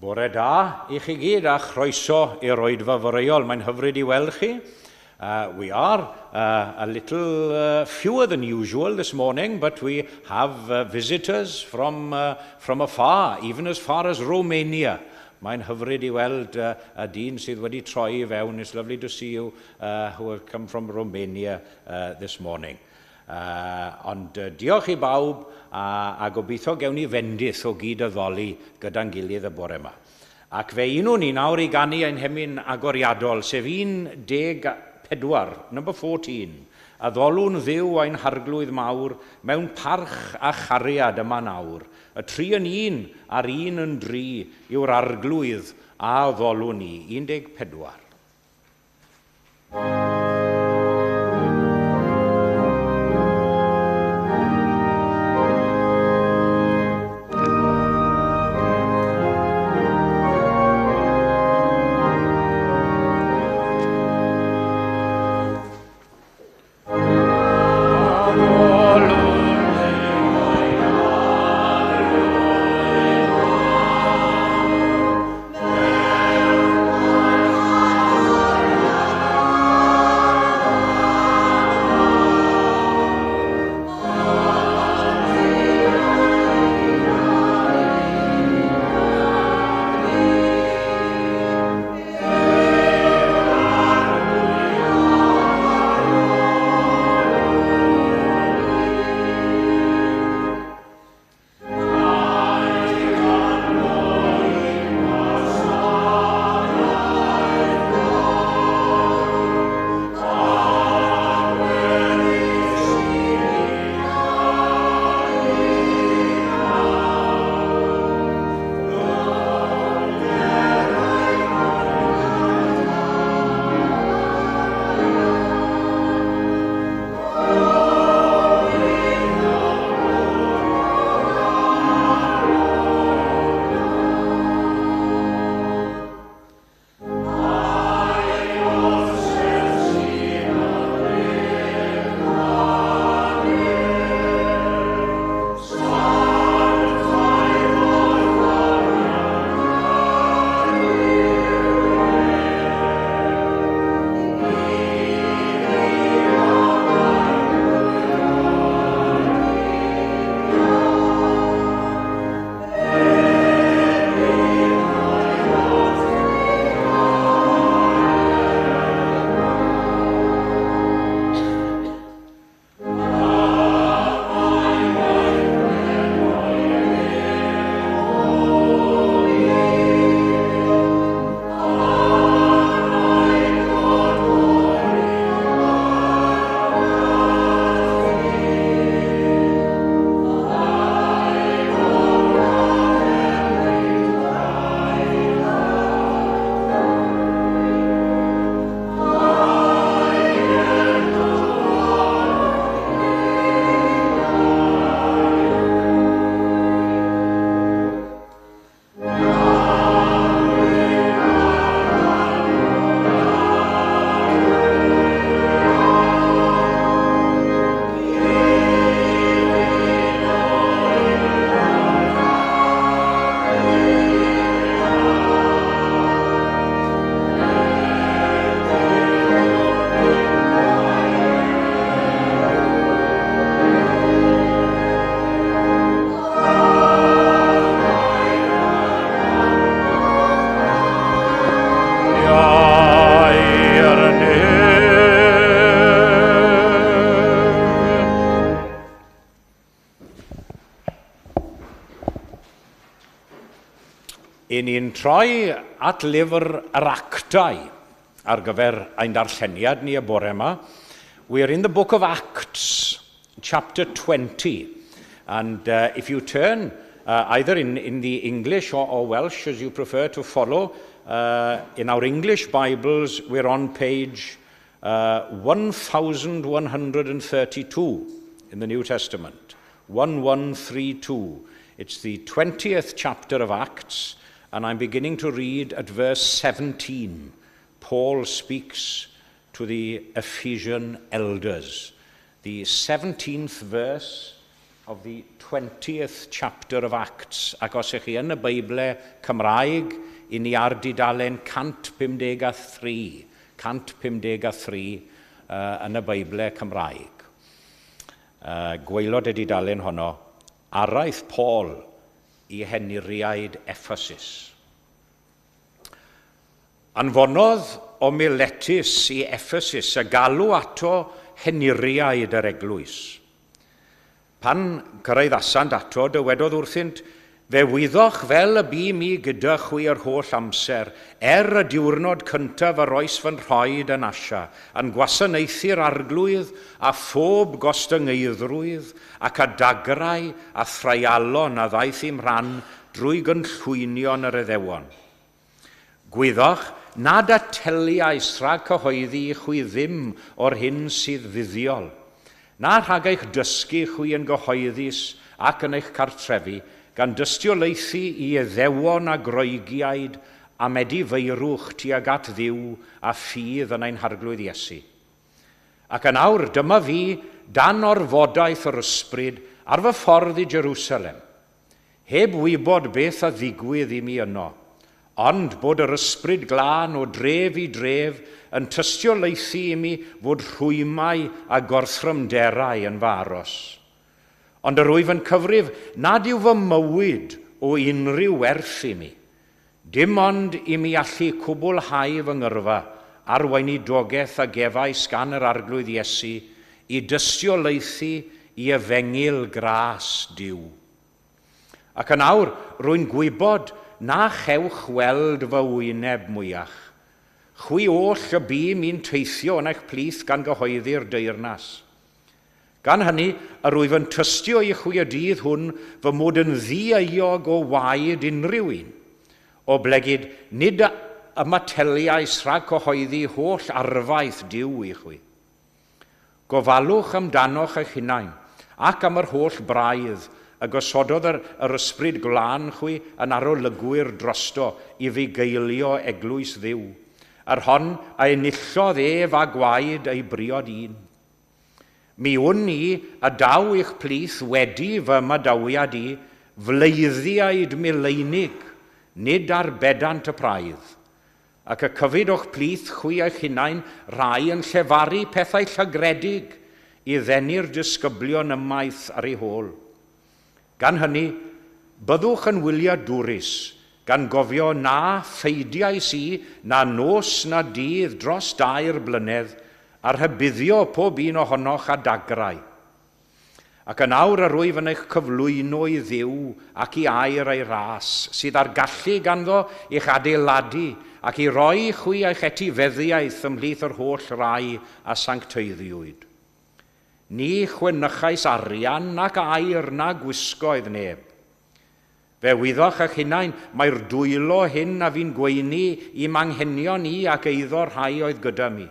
Bore da i chi gyd a chroeso i'r oedfa foreol. Mae'n hyfryd i weld chi. We are a little fewer than usual this morning, but we have visitors from afar, even as far as Romania. Mae'n hyfryd i weld y dyn sydd wedi troi i fewn. It's lovely to see you who have come from Romania this morning. Ond diolch i bawb a gobeithio gewn ni fendith o gyd addoli gyda'n gilydd y bore yma. Ac fe unwn ni nawr i ganu ein hemyn agoriadol, sef 14, number 14. Addolwn Dduw ein harglwydd mawr mewn parch a chariad yma nawr. Y tri yn un a'r un yn dri yw'r arglwydd a addolwn ni. 14. I ni'n troi at lyfr yr Actau ar gyfer ein darlleniad ni y bore yma. We are in the book of Acts, chapter 20. And if you turn either in the English or Welsh, as you prefer to follow, in our English Bibles, we're on page 1132 in the New Testament. 1132. It's the 20th chapter of Acts, and I'm beginning to read at verse 17. Paul speaks to the Ephesian elders. The 17th verse of the 20th chapter of Acts. Ac os ych chi yn y Beibl Cymraeg, i ni ar dudalen 153, 153 yn y Beibl Cymraeg. Gwaelod y dudalen honno, araith Paul i henuriaid Ephesus. Anfonodd o Miletus i Ephesus a galw ato henuriaid yr eglwys. Pan cyrhaeddasant ato, dywedodd wrthynt, Fe wyddoch fel y bu mi gyda chwi yr holl amser, er y diwrnod cyntaf yr oes fy nhroed yn Asia, yn gwasanaethu'r arglwydd a phob gostyngeiddrwydd ac a dagrau a threialon a ddaeth i'm rhan drwy gynllwynion yr Iddewon. Gwyddoch nad ateliais rhag cyhoeddi i chwi ddim o'r hyn sydd fuddiol, na rhag eich dysgu chwi yn gyhoeddus ac yn eich cartrefi, gan dystiolaethu i Iddewon a Groegiaid am edifeirwch tuag at Dduw a ffydd yn ein Harglwydd Iesu. Ac yn awr, dyma fi, dan orfodaeth yr ysbryd, ar fy ffordd i Jerusalem, heb wybod beth a ddigwydd i mi yno, ond bod yr ysbryd glân o dref i dref yn tystiolaethu i mi fod rhwymau a gorthrymderau yn fy aros. Ond yr wyf yn cyfrif nad yw fy mywyd o unrhyw werth i mi. Dim ond i mi allu cwblhau fy ngyrfa a'r weinidogaeth a gefais gan yr Arglwydd Iesu i dystiolaethu i efengyl gras Duw. Ac yn awr, rwy'n gwybod na chewch weld fy wyneb mwyach. Chwi oll y bu mi'n teithio yn eich plith gan gyhoeddi'r deyrnas. Gan hynny, yr wyf yn tystio i chwi y dydd hwn fy mod yn ddieuog o waed unrhyw un, oblegid nid ymateliais rhag cyhoeddi holl arfaeth Duw i chwi. Gofalwch amdanoch eich hunain, ac am yr holl braidd y gosododd yr, yr ysbryd glân chwi yn arolygwyr drosto i fugeilio eglwys Dduw, yr hon a enillodd ef a gwaed ei briod un. Mi wn i y daw i'ch plith wedi fy ymadawiad i, fleiddiaid mileinig, nid ar bedant y praidd, ac y cyfyd o'ch plith chwi eich hunain rai yn llefaru pethau llygredig i ddenu'r disgyblion ymaith ar ei hôl. Gan hynny, byddwch yn wyliadwrus, gan gofio na pheidiais i na nos na dydd dros 2 blynedd, a rhybuddio pob un ohonoch a dagrau. Ac yn awr yr wyf yn eich cyflwyno i Dduw ac i air ei ras, sydd ar gallu ganddo i'ch adeiladu ac i roi chwi eich etifeddiaeth ymhlith yr holl rai a sancteiddiwyd. Ni chwenychais arian nac aur na gwisgoedd neb. Fe wyddoch eich hunain, mae'r dwylo hyn a fi'n gweini i'm anghenion i ac eiddo rhai oedd gyda mi.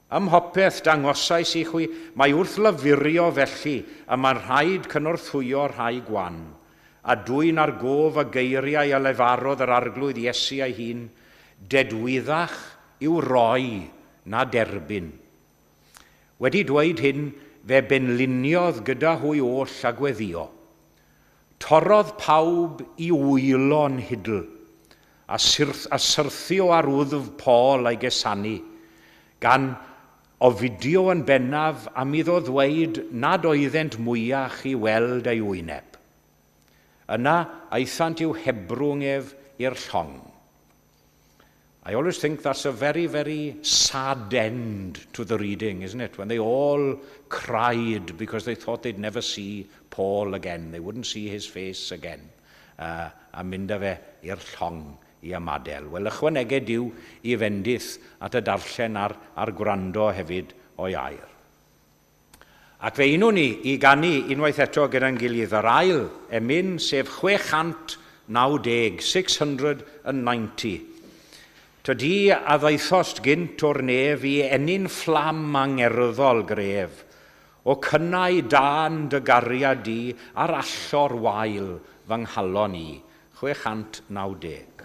Ym mhopeth dangosais i chwi, mae wrth lafurio felly, y mae'n rhaid cynorthwyo rhai gwan, a dwyn ar gof y geiriau a lefarodd yr Arglwydd Iesu ei hun, dedwyddach i'w roi na derbyn. Wedi dweud hyn, fe benliniodd gyda hwy oll a gweddio. Torrodd pawb i wylo'n hidl, a, a syrthio ar wddf Paul a'i gusanu, gan ofidio yn bennaf am iddo ddweud nad oeddent mwyach i weld ei wyneb. Yna aethant i'w hebrwng ef i'r llong. I always think that's a very, very sad end to the reading, isn't it? When they all cried because they thought they'd never see Paul again. They wouldn't see his face again. A mynd â fe i'r llong i ymadael. Wel, ychwaneged Duw i fendith at y darllen a'r gwrando hefyd o'i air. Ac fe unwn ni i ganu unwaith eto gyda'n gilydd yr ail emyn, sef 690, 690. Tydi a ddaethost gynt o'r nef i ennyn fflam angerddol gref, o cynnau dân dy gariad di ar allor wael fy nghalon i. 690.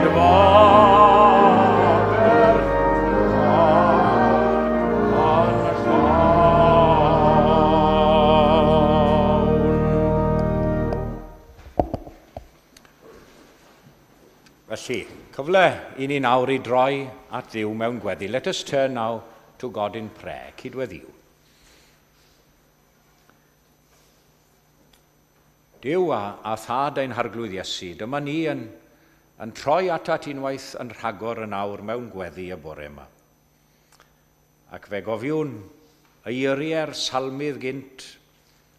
Oedfa yn llawn. Felly, cyfle i ni nawr i droi at Dduw mewn gweddi. Let us turn now to God in prayer. Cydweddiw. Duw a, a thad ein harglwydd Iesu, dyma ni yn, yn troi atat unwaith yn rhagor yn awr mewn gweddi y bore yma. Ac fe gofiwn eiriau'r salmydd gynt,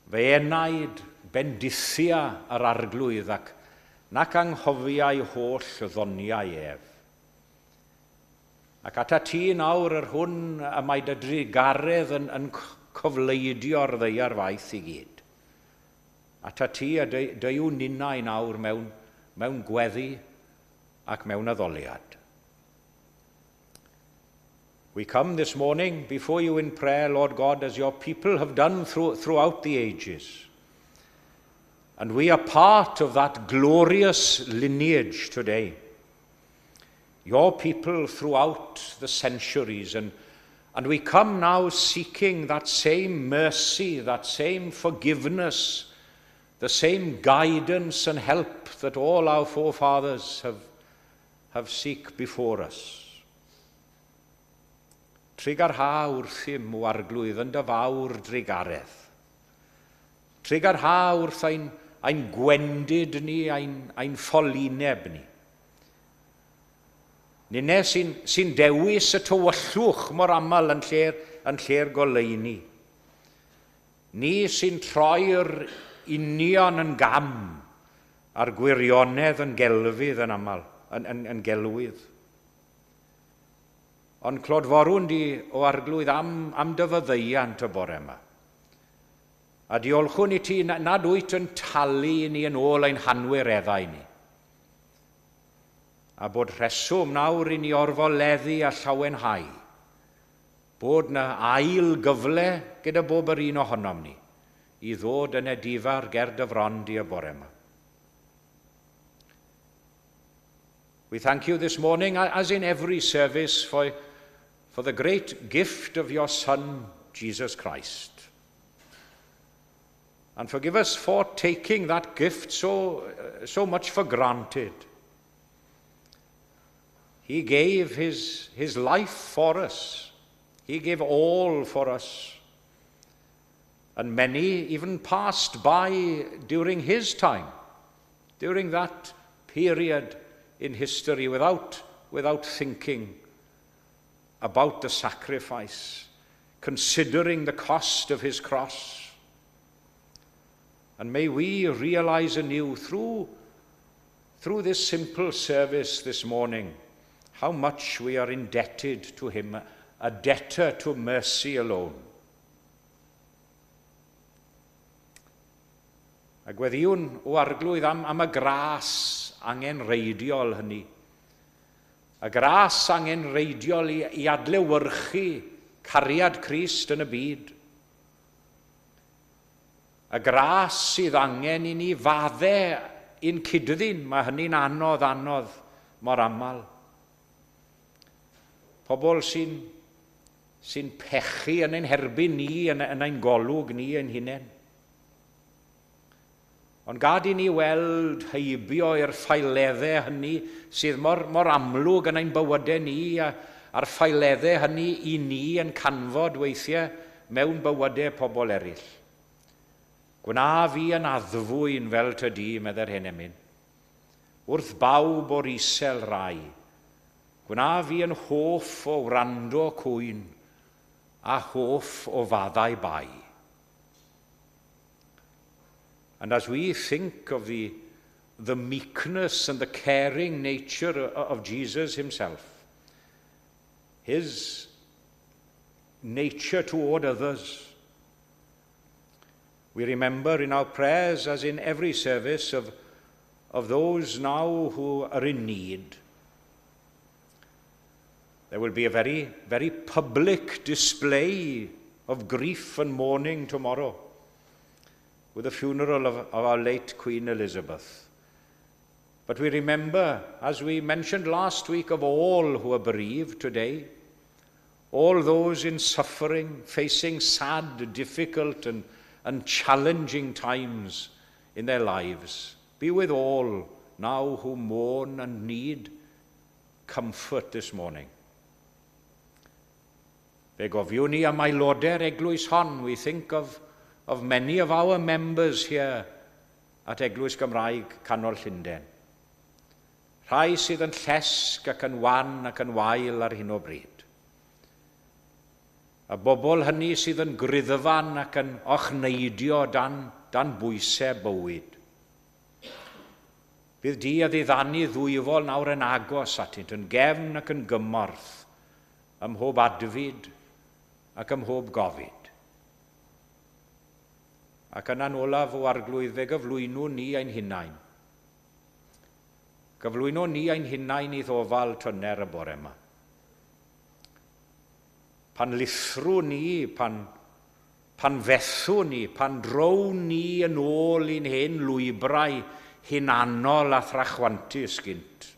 fy enaid bendithia yr arglwydd ac nac anghofiai holl ddoniau ef. Ac ata ti nawr yr hwn y mae dy drugaredd yn, yn cofleidio'r ddaear faith i gyd. Ata ti a deuwn ninnau nawr mewn, mewn gweddi ac mewn addoliad. We come this morning before you in prayer, Lord God, as your people have done throughout the ages. And we are part of that glorious lineage today. Your people throughout the centuries. And we come now seeking that same mercy, that same forgiveness, the same guidance and help that all our forefathers have seek before us. Trugarha wrthym o arglwydd yn dy fawr drugaredd. Trugarha wrth ein, ein gwendid ni, ein, ein ffolineb ni. Ninne sy'n sy dewis y tywyllwch mor aml yn lle'r yn lle goleuni. Ni sy'n troi'r union yn gam a'r gwirionedd yn gelfydd yn aml, yn, yn, yn gelwydd. Ond clodforwn di o arglwydd am, am dy faddeuant y bore yma. A diolchwn i ti nad wyt yn talu i ni yn ôl ein hanwireddau ni. A bod rheswm nawr i ni orfoleddu a llawenhau. Bod na ail gyfle gyda bob yr un ohonom ni i ddod yn edifar ger dy fron di y bore yma. We thank you this morning, as in every service, for the great gift of your Son, Jesus Christ. And forgive us for taking that gift so much for granted. He gave his life for us. He gave all for us. And many even passed by during his time, during that period in history, without thinking about the sacrifice, considering the cost of his cross. And may we realize anew through this simple service this morning how much we are indebted to him, a debtor to mercy alone. A gweddiwn o arglwydd am, am y gras angenreidiol hynny. Y gras angenreidiol i, i adlewyrchu cariad Crist yn y byd. Y gras sydd angen i ni fadde i'n cyd-ddyn, mae hynny'n anodd, anodd mor aml. Pobl sy'n sy pechu yn ein herbyn ni, yn, yn ein golwg ni ein hunain. Ond gad i ni weld heibio i'r ffaeleddau hynny sydd mor, mor amlwg yn ein bywydau ni a, a'r ffaeleddau hynny i ni yn canfod weithiau mewn bywydau pobl eraill. Gwna fi yn addfwyn fel ty di, medde'r hen emyn. Wrth bawb o'r isel rai. Gwna fi yn hoff o wrando cwyn a hoff o faddau bai. And as we think of the meekness and the caring nature of Jesus himself, his nature toward others, we remember in our prayers, as in every service, of those now who are in need. There will be a very, very public display of grief and mourning tomorrow with the funeral of our late Queen Elizabeth. But we remember, as we mentioned last week, of all who are bereaved today, all those in suffering, facing sad, difficult and challenging times in their lives. Be with all now who mourn and need comfort this morning. Fe gofiwn ni am aelodau'r eglwys hon. We think of many of our members here at Eglwys Gymraeg Canol Llundain. Rhai sydd yn llesg ac yn wan ac yn wael ar hyn o bryd. Y bobl hynny sydd yn griddfan ac yn ochneidio dan bwysau bywyd. Bydd di a ddiddanu ddwyfol nawr yn agos atynt, yn gefn ac yn gymorth, ym mhob adfyd ac ym mhob gofid. Ac yna'n olaf, o Arglwydd, fe gyflwynwn ni ein hunain. Gyflwynwn ni ein hunain i'th ofal tyner y bore yma. Pan lithrwn ni, pan fethwn ni, pan drown ni yn ôl i'n hen lwybrau hunanol a thrachwantus gynt.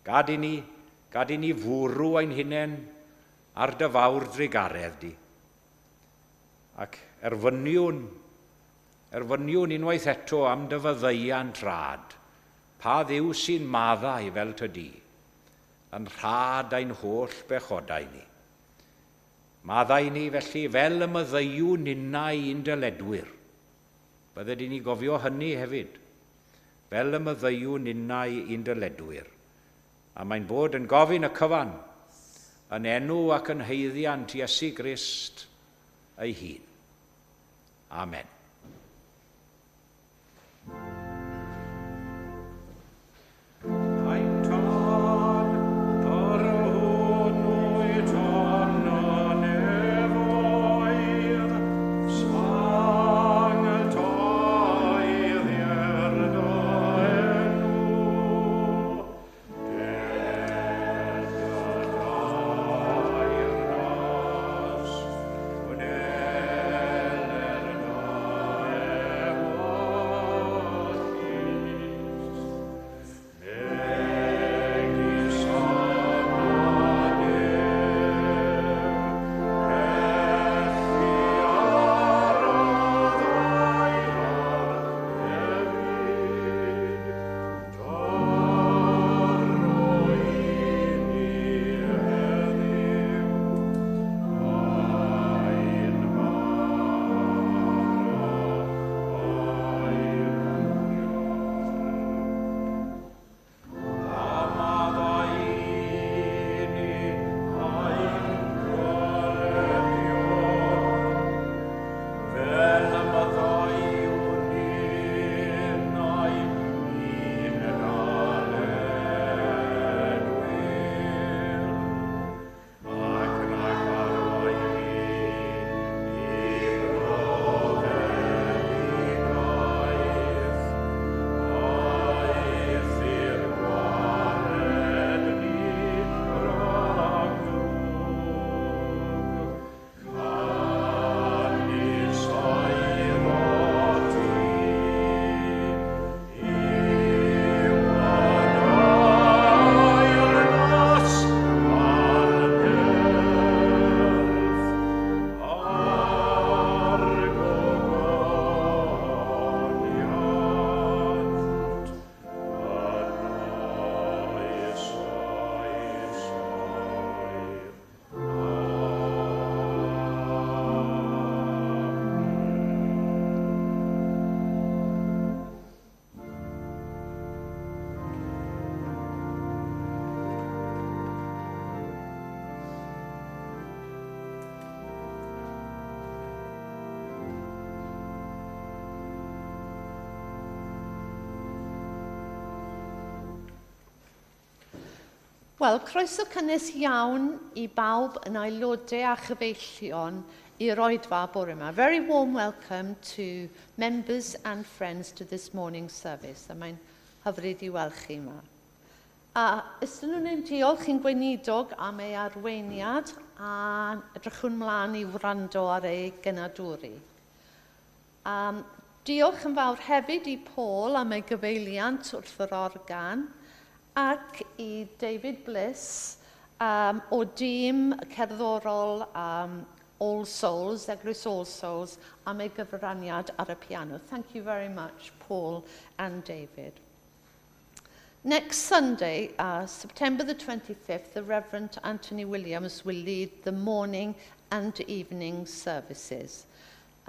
Gad i ni fwrw ein hunain ar dy fawr drugaredd di. Ac erfyniwn unwaith eto am dy faddeuant rhad. Pa Dduw sy'n maddau fel tydi, yn rhad ein holl bechodau ni? Maddau ni felly fel y maddeuwn ninnau i'n dyledwyr. Bydded i ni gofio hynny hefyd. Fel y maddeuwn ninnau i'n dyledwyr. A mae'n bod yn gofyn y cyfan yn enw ac yn haeddiant Iesu Grist ei hun. Amen. Ein Tad, yr hwn wyt yn y nefoedd, sancteiddier dy enw. Ded dy deyrnas, wneler dy ewyllys, megis yn y nef, felly ar y ddaear hefyd. Dyro i ni heddiw ein bara beunyddiol. A maddau i ni ein colledion, fel y maddeuwn ninnau i'n dyledwyr. Ac nac arwain ni i brofedigaeth, Eithr gwared ni rhag ddrwg. Canys aerot ti, yw y deyrnas a'r nerth a'r gogoniant yn oes oesoedd. Amen. Wel, croeso cynnes iawn i bawb yn aelodau a chyfeillion i'r oedfa bore yma. Very warm welcome to members and friends to this morning's service. A mae'n hyfryd i weld chi yma. A estynnwn ein diolch i'n gweinidog am ei arweiniad a edrychwn mlaen i wrando ar ei genadwri. Diolch yn fawr hefyd i Paul am ei gyfeiliant wrth yr organ ac i David Bliss o dîm cerddorol All Souls, Eglwys All Souls, am ei gyfraniad ar y piano. Thank you very much, Paul and David. Next Sunday, September the 25th, the Reverend Anthony Williams will lead the morning and evening services.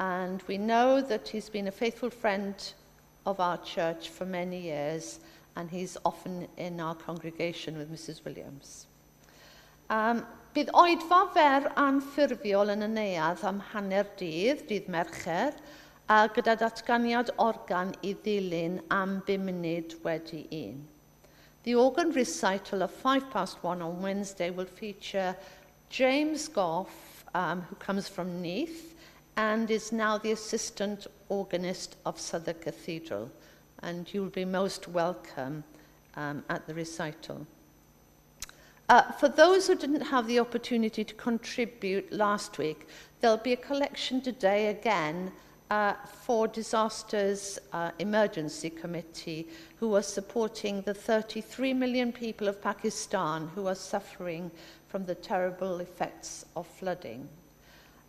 And we know that he's been a faithful friend of our church for many years, and he's often in our congregation with Mrs. Williams. Bydd oedfa fer anffurfiol yn y neuadd am hanner dydd, dydd Mercher, a gyda datganiad organ i ddilyn am 1:05. The organ recital of 1:05 on Wednesday will feature James Gough, who comes from Neath, and is now the assistant organist of Southwark Cathedral. And you'll be most welcome at the recital. For those who didn't have the opportunity to contribute last week, there'll be a collection today again for Disasters Emergency Committee, who are supporting the 33 million people of Pakistan who are suffering from the terrible effects of flooding.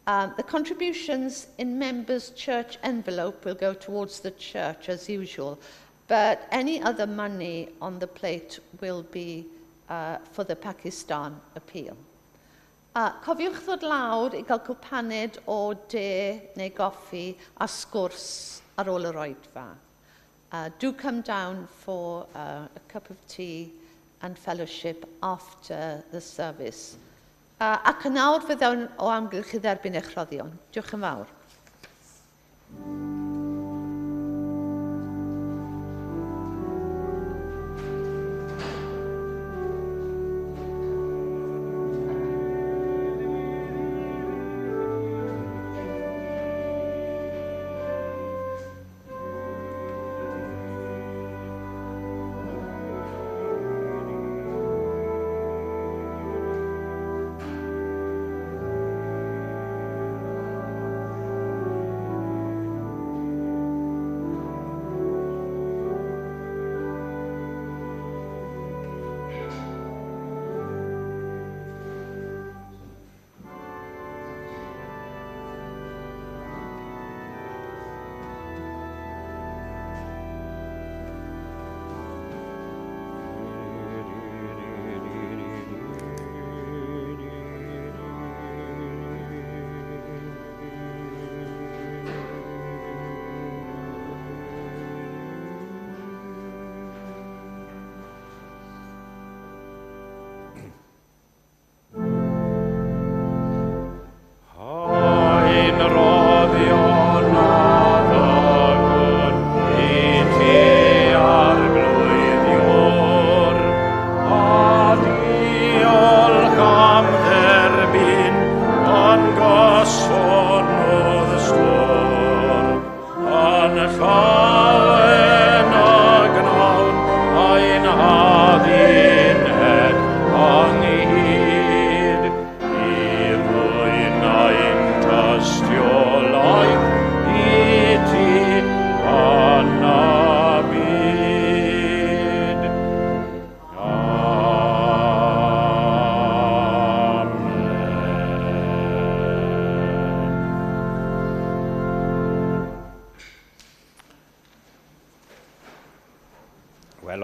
The contributions in members' church envelope will go towards the church as usual, but any other money on the plate will be for the Pakistan appeal. Cofiwch ddod lawr i gael cwpaned o de neu goffi a sgwrs ar ôl yr oedfa. Do come down for a cup of tea and fellowship after the service. Ac yn awr fyddwn o amgylch i dderbyn eich rhoddion. Diolch yn fawr.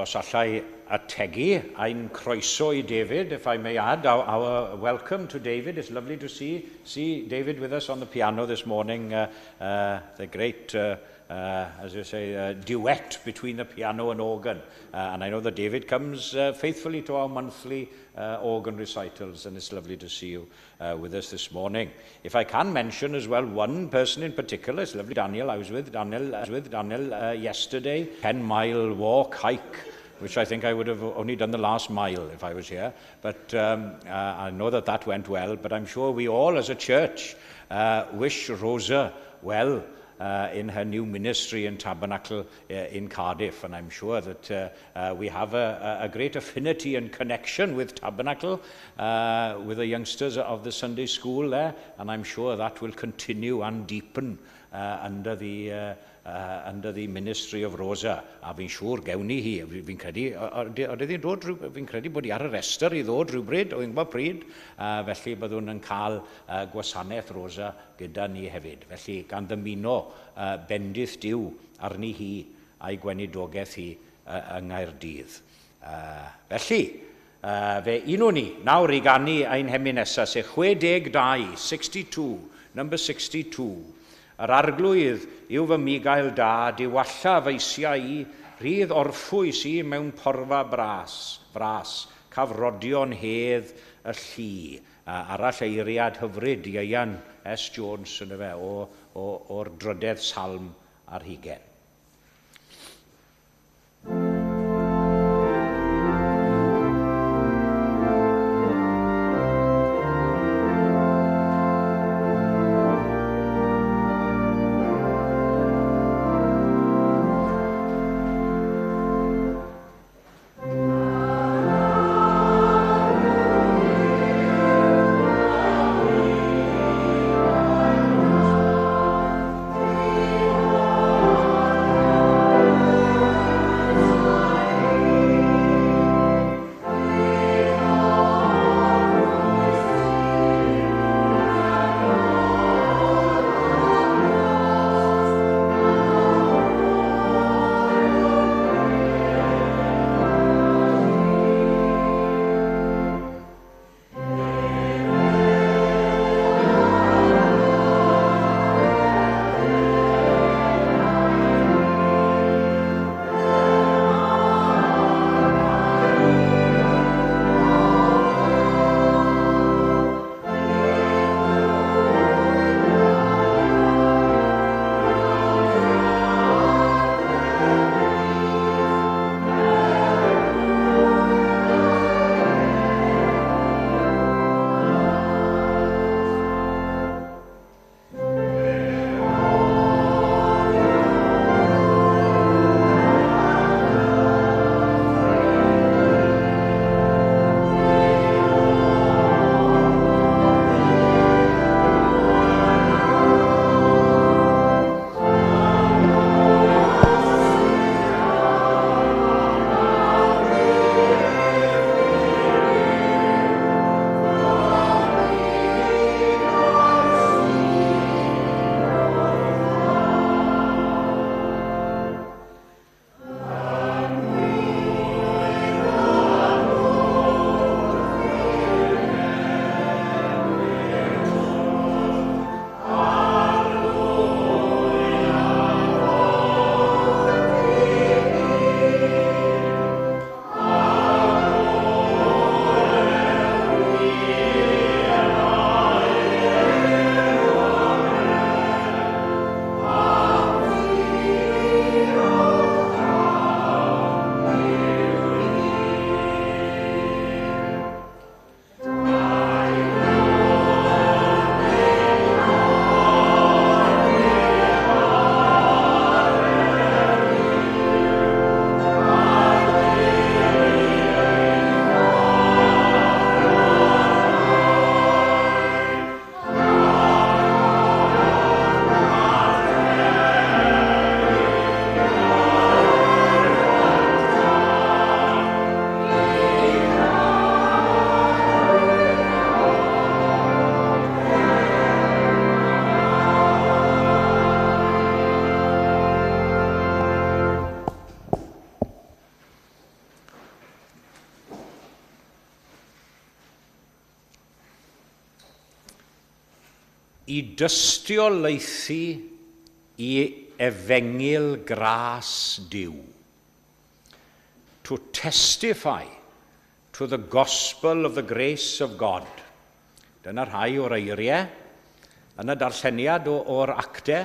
Os allai ategu ein croeso i David, if I may add, our welcome to David. It's lovely to see David with us on the piano this morning. The great, as you say, duet between the piano and organ. And I know that David comes faithfully to our monthly organ recitals, and it's lovely to see you with us this morning. If I can mention as well one person in particular, it's lovely, Daniel. I was with Daniel yesterday, 10-mile walk, hike, which I think I would have only done the last mile if I was here. But I know that that went well, but I'm sure we all as a church wish Rosa well in her new ministry in Tabernacle in Cardiff. And I'm sure that we have a great affinity and connection with Tabernacle, with the youngsters of the Sunday school there, and I'm sure that will continue and deepen under the under the ministry of Rosa, a fi'n siŵr gewn ni hi, fi'n credu, oedd hi'n dod, fi'n credu bod hi ar y restr i ddod rhywbryd, o'n gwybod pryd, felly byddwn yn cael gwasanaeth Rosa gyda ni hefyd. Felly gan ddymuno bendith Duw arni hi a'i gweinidogaeth hi yng Nghaerdydd. Felly, fe unwn ni nawr i ganu ein hemyn nesaf, sef 62, 62, number 62. Yr Arglwydd yw fy migael da, diwalla f'eisiau i, rhydd orffwys i mewn porfa bras, fras, caf rodio'n hedd y llu. Arall eiriad hyfryd, Ieuan S. Jones, yn fe, o'r drydedd salm ar hugain. I dystiolaethu i efengyl gras Duw. To testify to the gospel of the grace of God. Dyna rhai o'r eiriau yn y darlleniad o'r acte,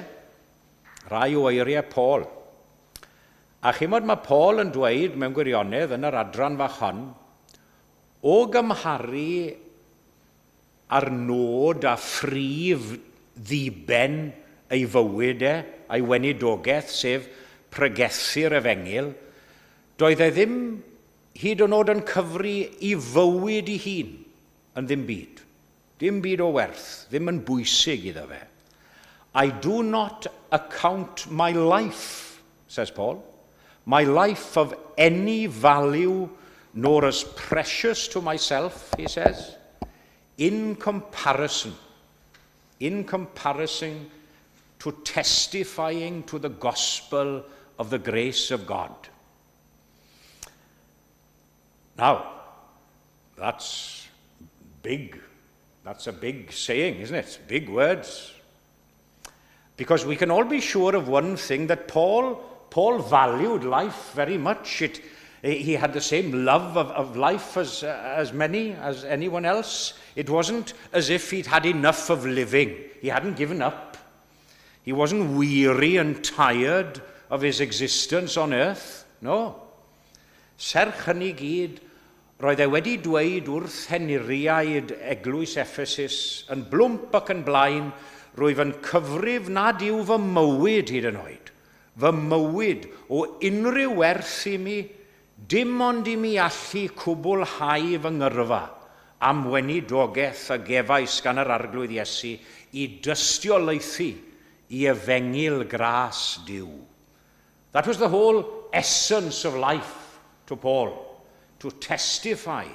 rhai o eiriau Paul. A chimod mae Paul yn dweud mewn gwirionedd yn yr adran fach hon, o gymharu a'r nod a phrif ddiben ei fywyd e, a'i weinidogaeth, sef pregethu'r efengyl, doedd e ddim hyd yn oed yn cyfri i fywyd ei hun yn ddim byd. Dim byd o werth, ddim yn bwysig iddo fe. I do not account my life, says Paul, my life of any value, nor as precious to myself, he says, in comparison to testifying to the gospel of the grace of God. Now, that's big. That's a big saying, isn't it? Big words. Because we can all be sure of one thing, that Paul valued life very much. He had the same love of life as many, as anyone else. It wasn't as if he'd had enough of living. He hadn't given up. He wasn't weary and tired of his existence on earth. No. Serch hynny gyd, roedd e wedi dweud wrth henuriaid eglwys Ephesus yn blwmp ac yn blaen, rwyf yn cyfrif nad yw fy mywyd hyd yn oed, fy mywyd o unrhyw werth i mi, dim ond i mi allu cwblhau fy ngyrfa am weinidogaeth a gefais gan yr Arglwydd Iesu i dystiolaethu i efengyl gras Duw. That was the whole essence of life to Paul, to testify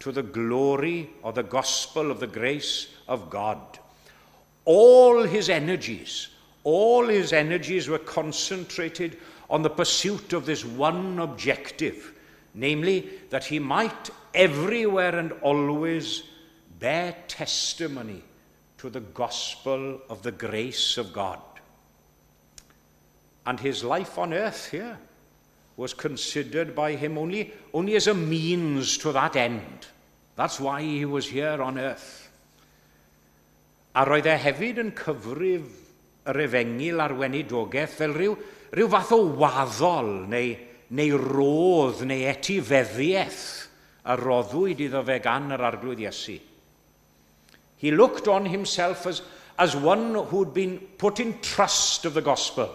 to the glory of the gospel of the grace of God. All his energies were concentrated on the pursuit of this one objective, namely that he might everywhere and always bear testimony to the gospel of the grace of God. And his life on earth here was considered by him only as a means to that end. That's why he was here on earth. A roedd e hefyd yn cyfrif yr efengyl a'r weinidogaeth fel rhyw fath o waddol neu rodd neu etifeddiaeth a roddwyd iddo fe gan yr Arglwydd Iesu. He looked on himself as one who'd been put in trust of the gospel.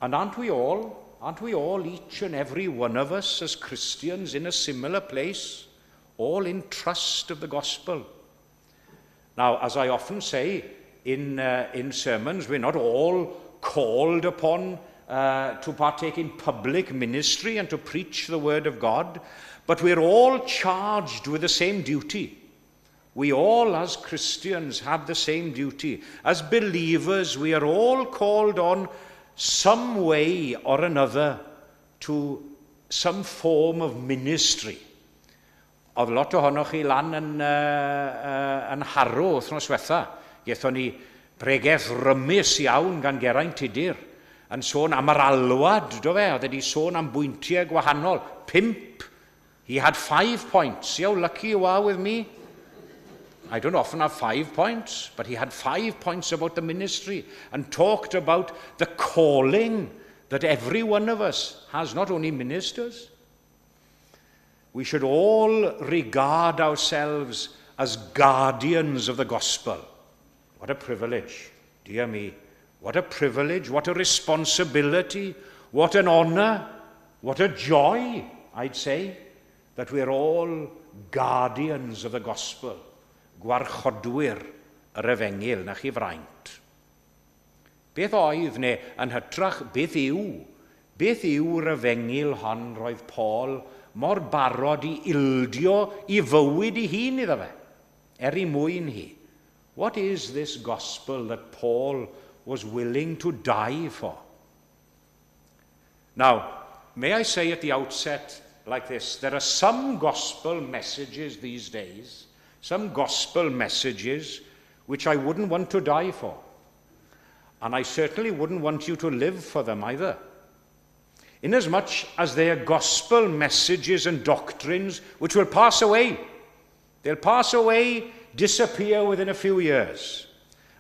And aren't we all? Aren't we all, each and every one of us as Christians, in a similar place? All in trust of the gospel. Now, as I often say in sermons, we're not all called upon to partake in public ministry and to preach the word of God, but we're all charged with the same duty. We all, as Christians, have the same duty. As believers, we are all called on some way or another to some form of ministry. Oedd lot ohonoch chi lan yn Harrow wythnos diwetha. Gaethon ni bregeth rymus iawn gan Geraint Tudur yn sôn am yr alwad, do fe? Oedd wedi sôn am bwyntiau gwahanol. 5. He had 5 points. See how lucky you are with me? I don't often have 5 points, but he had 5 points about the ministry and talked about the calling that every one of us has, not only ministers. We should all regard ourselves as guardians of the gospel. What a privilege, dear me. What a privilege, what a responsibility, what an honor, what a joy, I'd say, that we're all guardians of the gospel. Gwarchodwyr yr efengyl, na chi fraint. Beth oedd, neu yn hytrach, beth yw? Beth yw'r efengyl hon roedd Paul mor barod i ildio i fywyd ei hun iddo fe, er ei mwyn hi? What is this gospel that Paul was willing to die for? Now, may I say at the outset like this, there are some gospel messages these days, some gospel messages which I wouldn't want to die for. And I certainly wouldn't want you to live for them either. Inasmuch as they are gospel messages and doctrines which will pass away. They'll pass away, disappear within a few years.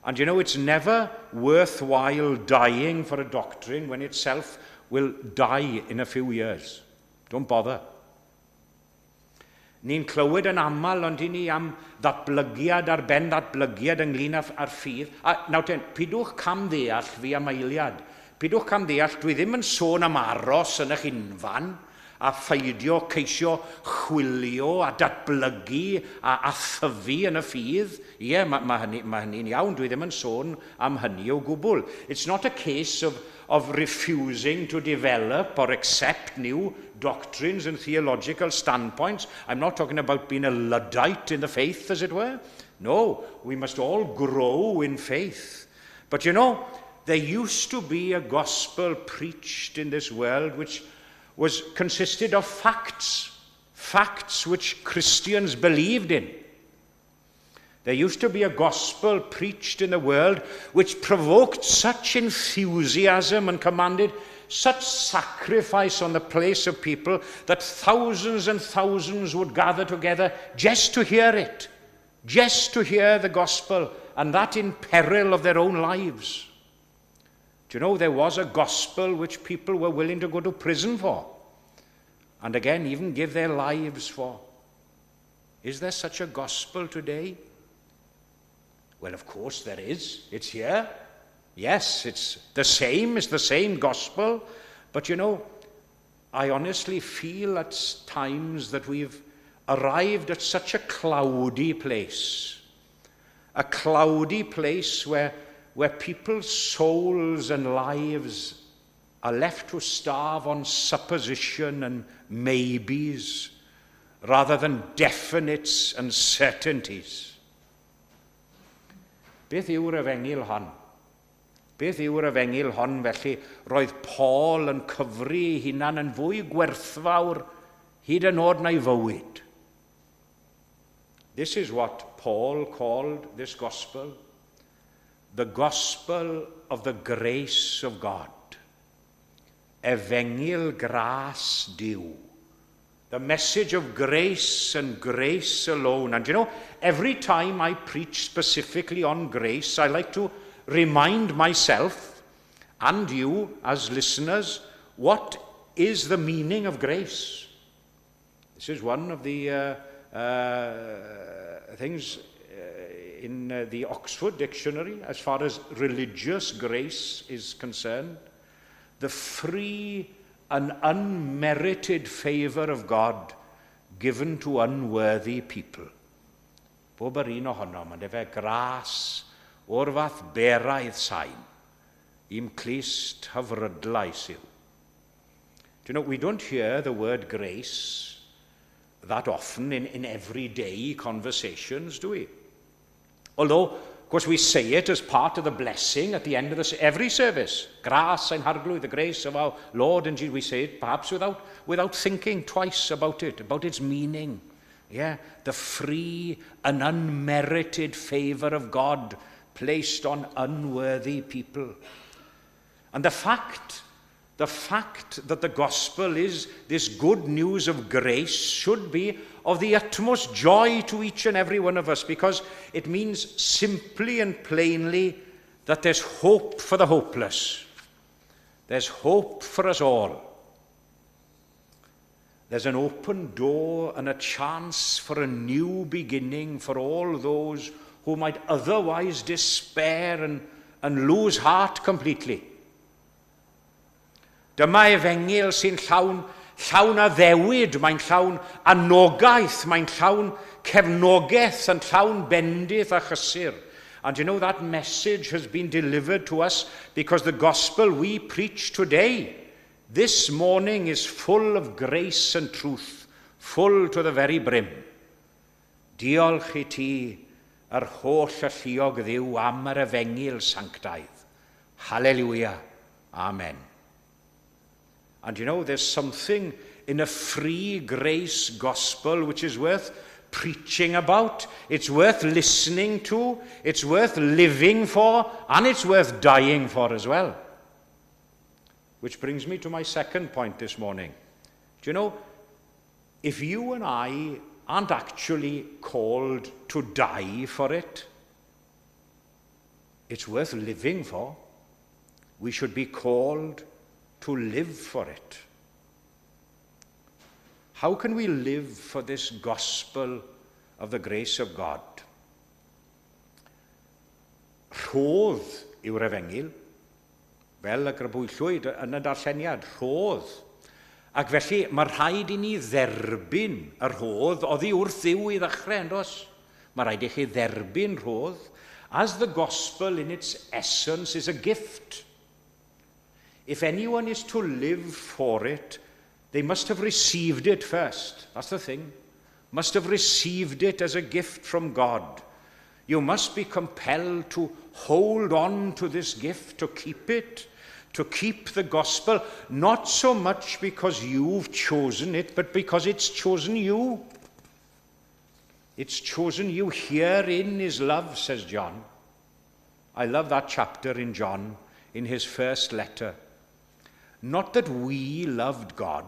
And you know, it's never worthwhile dying for a doctrine when itself will die in a few years. Don't bother. Ni'n clywed yn aml, ond i ni am ddatblygiad ar ben ddatblygiad ynglyn â'r ffydd. A nawr ten, pidwch cam ddeall fi am eiliad. Pidwch cam ddeall, dwi ddim yn sôn am aros yn eich unfan a pheidio ceisio chwilio a datblygu a thyfu yn y ffydd. Ie, yeah, mae hynny'n iawn, dwi ddim yn sôn am hynny o gwbl. It's not a case of refusing to develop or accept new doctrines and theological standpoints. I'm not talking about being a Luddite in the faith, as it were. No, we must all grow in faith. But you know, there used to be a gospel preached in this world which was consisted of facts, facts which Christians believed in. There used to be a gospel preached in the world which provoked such enthusiasm and commanded such sacrifice on the place of people that thousands and thousands would gather together just to hear it, just to hear the gospel, and that in peril of their own lives. Do you know, there was a gospel which people were willing to go to prison for, and again, even give their lives for. Is there such a gospel today? Well, of course there is. It's here. Yes, it's the same gospel. But you know, I honestly feel at times that we've arrived at such a cloudy place. A cloudy place where people's souls and lives are left to starve on supposition and maybes rather than definites and certainties. Beth yw'r efengyl hon? Beth yw'r efengyl hon felly? Roedd Paul yn cyfri ei hunan yn fwy gwerthfawr hyd yn oed na'i fywyd. This is what Paul called this gospel: the gospel of the grace of God. Efengyl gras Duw. The message of grace and grace alone. And you know, every time I preach specifically on grace, I like to remind myself and you as listeners what is the meaning of grace. This is one of the things in the Oxford Dictionary as far as religious grace is concerned. The free and unmerited favour of God given to unworthy people. Bob yr un ohonom, ond efe gras o'r fath beraidd sain, i'm clust hyfrydlais yw. Do you know, we don't hear the word "grace" that often in everyday conversations, do we? Although, of course, we say it as part of the blessing at the end of every service. Gras ein Harglwydd, the grace of our Lord and Jesus. We say it perhaps without thinking twice about it, about its meaning. Yeah, the free and unmerited favour of God placed on unworthy people. And the fact that the gospel is this good news of grace should be of the utmost joy to each and every one of us, because it means simply and plainly that there's hope for the hopeless. There's hope for us all. There's an open door and a chance for a new beginning for all those who might otherwise despair and lose heart completely. Dyma efengyl sy'n llawn, llawn addewid, mae'n llawn anogaeth, mae'n llawn cefnogaeth, yn llawn bendith a chysur. And you know that message has been delivered to us because the gospel we preach today, this morning, is full of grace and truth, full to the very brim. Diolch i ti, yr holl alluog Dduw, am yr efengyl sanctaidd. Hallelujah. Amen. And you know, there's something in a free grace gospel which is worth preaching about, it's worth listening to, it's worth living for, and it's worth dying for as well. Which brings me to my second point this morning. Do you know, if you and I aren't actually called to die for it, it's worth living for. We should be called to live for it. How can we live for this gospel of the grace of God? Rhodd yw'r efengyl, fel y grybwyllwyd yn y darlleniad, rhodd. Ac felly mae rhaid i ni dderbyn y rhodd oddi wrth Dduw i ddechrau, yn does? Mae rhaid i chi dderbyn rhodd. As the gospel in its essence is a gift. If anyone is to live for it, they must have received it first. That's the thing. Must have received it as a gift from God. You must be compelled to hold on to this gift, to keep it, to keep the gospel, not so much because you've chosen it, but because it's chosen you. It's chosen you. Herein is love, says John. I love that chapter in John, in his first letter. Not that we loved God.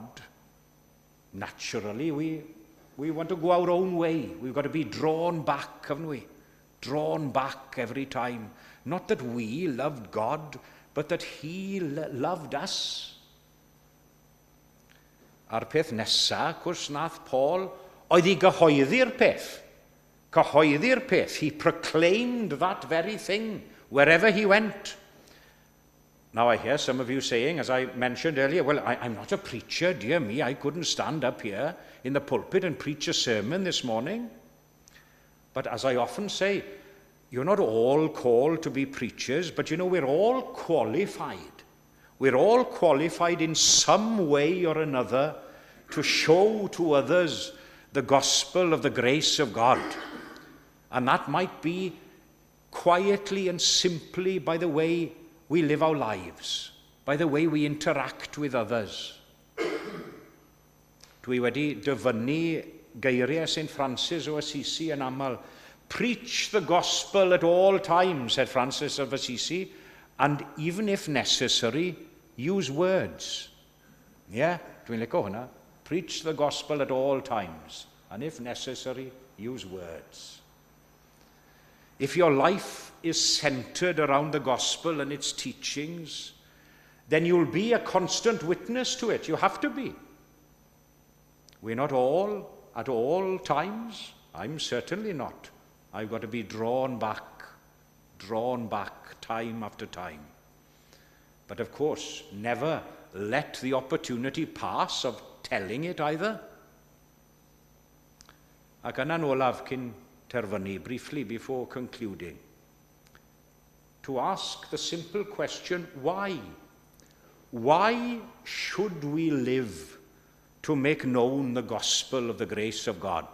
Naturally, we want to go our own way. We've got to be drawn back, haven't we? Drawn back every time. Not that we loved God, but that he loved us. A'r peth nesaf, cwrs nath Paul, oedd i gyhoeddi'r peth. Cyhoeddi'r peth. He proclaimed that very thing wherever he went. Now I hear some of you saying, as I mentioned earlier, "Well, I'm not a preacher, dear me, I couldn't stand up here in the pulpit and preach a sermon this morning." But as I often say, you're not all called to be preachers, but we're all qualified. We're all qualified in some way or another to show to others the gospel of the grace of God. And that might be quietly and simply by the way we live our lives, by the way we interact with others. Dwi wedi dyfynnu geiriau St Francis o Assisi yn aml. "Preach the gospel at all times," said Francis of Assisi, "and even if necessary, use words." Yeah, dwi'n licio hwnna. Preach the gospel at all times, and if necessary, use words. If your life is centered around the gospel and its teachings, then you'll be a constant witness to it. You have to be. We're not all at all times. I'm certainly not. I've got to be drawn back time after time. But of course, never let the opportunity pass of telling it either. Ac yna'n olaf cyn terfynu, briefly before concluding, to ask the simple question, why? Why should we live to make known the gospel of the grace of God?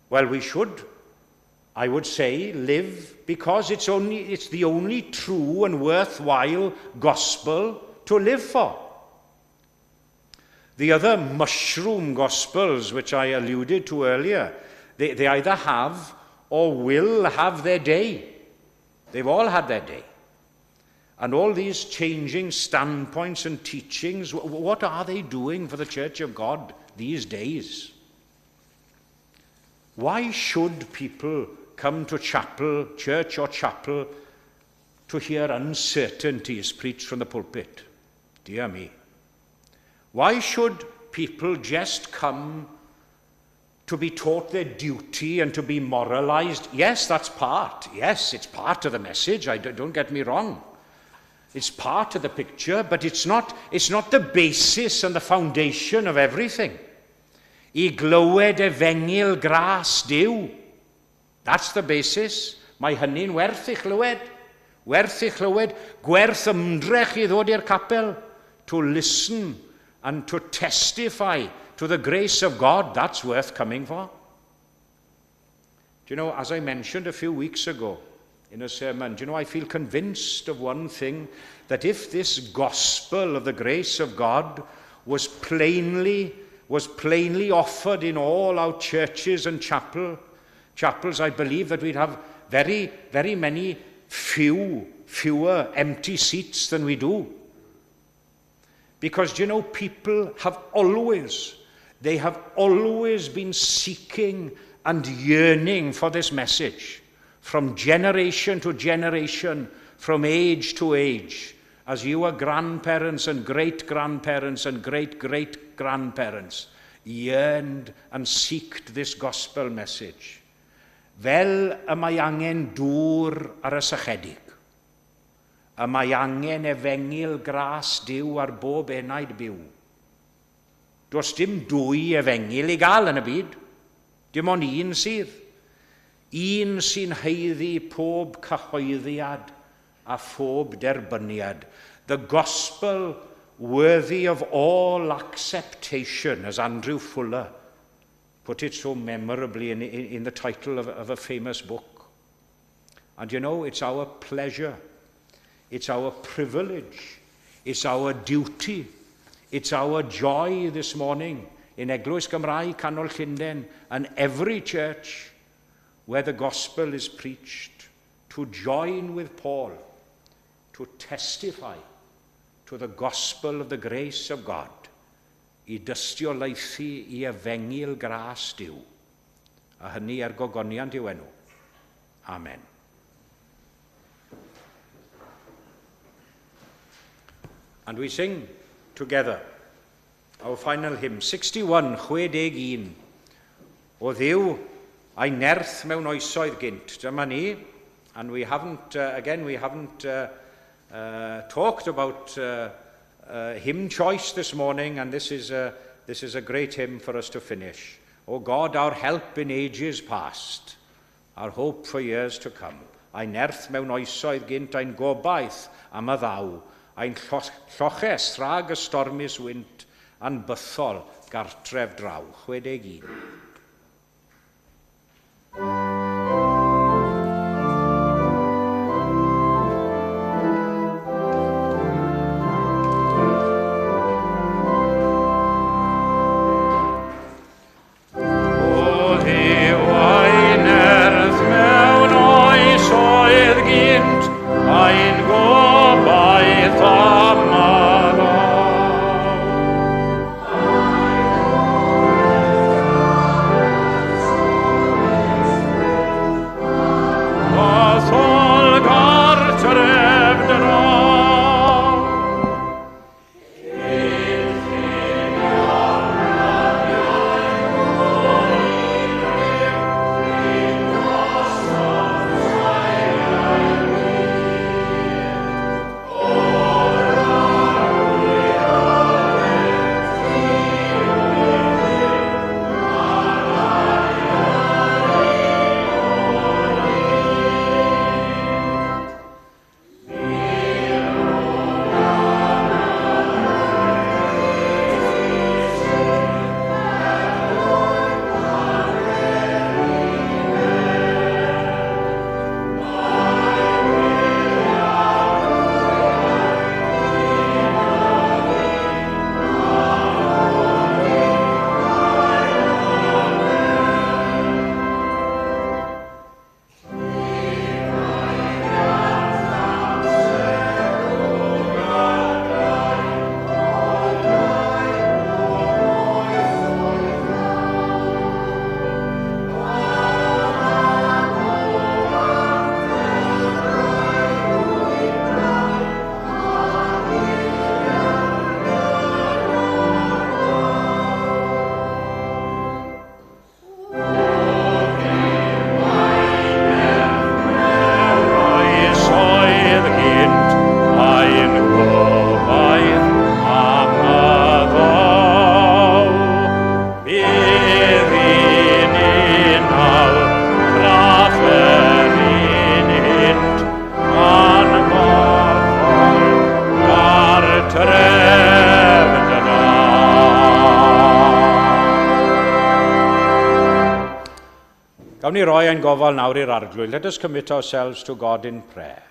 Well, we should, I would say, live because it's the only true and worthwhile gospel to live for. The other mushroom gospels, which I alluded to earlier, they either have or will have their day. They've all had their day. And all these changing standpoints and teachings, what are they doing for the Church of God these days? Why should people come to chapel, church or chapel, to hear uncertainties preached from the pulpit? Dear me. Why should people just come to be taught their duty and to be moralized? Yes, that's part. Yes, it's part of the message. Don't get me wrong. It's part of the picture, but it's not the basis and the foundation of everything. I glywed efengyl gras Duw. That's the basis. Mae hynny'n werth ei chlywed. Werth ei chlywed. Gwerth ymdrech i ddod i'r capel. To listen and to testify to the grace of God, that's worth coming for. Do you know, as I mentioned a few weeks ago in a sermon, do you know, I feel convinced of one thing, that if this gospel of the grace of God was plainly offered in all our churches and chapels, I believe that we'd have very, very many fewer empty seats than we do. Because, do you know, people have always been seeking and yearning for this message from generation to generation, from age to age, as your grandparents and great-grandparents and great-great-grandparents yearned and seeked this gospel message. Fel y mae angen dŵr ar y sychedig. Y mae angen efengyl gras Duw ar bob enaid byw. Does dim dwy efengyl i gael yn y byd. Dim ond un sydd. Un sy'n haeddu pob cyhoeddiad a phob derbyniad. The gospel worthy of all acceptation, as Andrew Fuller put it so memorably in the title of a famous book. And you know, it's our pleasure, it's our privilege, it's our duty, it's our joy this morning in Eglwys Gymraeg Canol Llundain and every church where the gospel is preached, to join with Paul to testify to the gospel of the grace of God, i dystiolaethu i efengyl gras Duw, a hynny er gogoniant i'w enw. Amen. And we sing together our final hymn, 61, 61. O Dduw, a'i nerth mewn oesoedd gynt. Dyma ni, and we haven't, again, we haven't talked about hymn choice this morning, and this is a great hymn for us to finish. O God, our help in ages past, our hope for years to come. Ein nerth mewn oesoedd gynt, ein gobaith am a ddaw, ein lloches rhag y stormus wynt, a'n bythol gartref draw. 61. O Dduw ein nerth mewn oesoedd gynt, ein gobaith am a ddaw. Bythol gartref draw. Oesoedd gynt, ein gobaith am a ddaw. Bydd i ni nawr traferu'n hynt, a'n bythol gartref draw. Gawn ni roi ein gofal nawr i'r Arglwydd. Let us commit ourselves to God in prayer.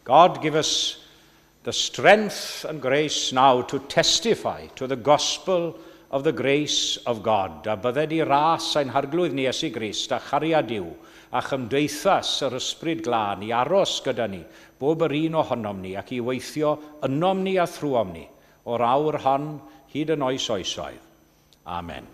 God, give us the strength and grace now to testify to the gospel of the grace of God. A bydded i ras ein Harglwydd ni Iesu Grist a chariad Duw a chymdeithas yr Ysbryd Glân i aros gyda ni, bob yr un ohonom ni, ac i weithio ynom ni a thrwom ni, o'r awr hon hyd yn oes oesoedd. Amen.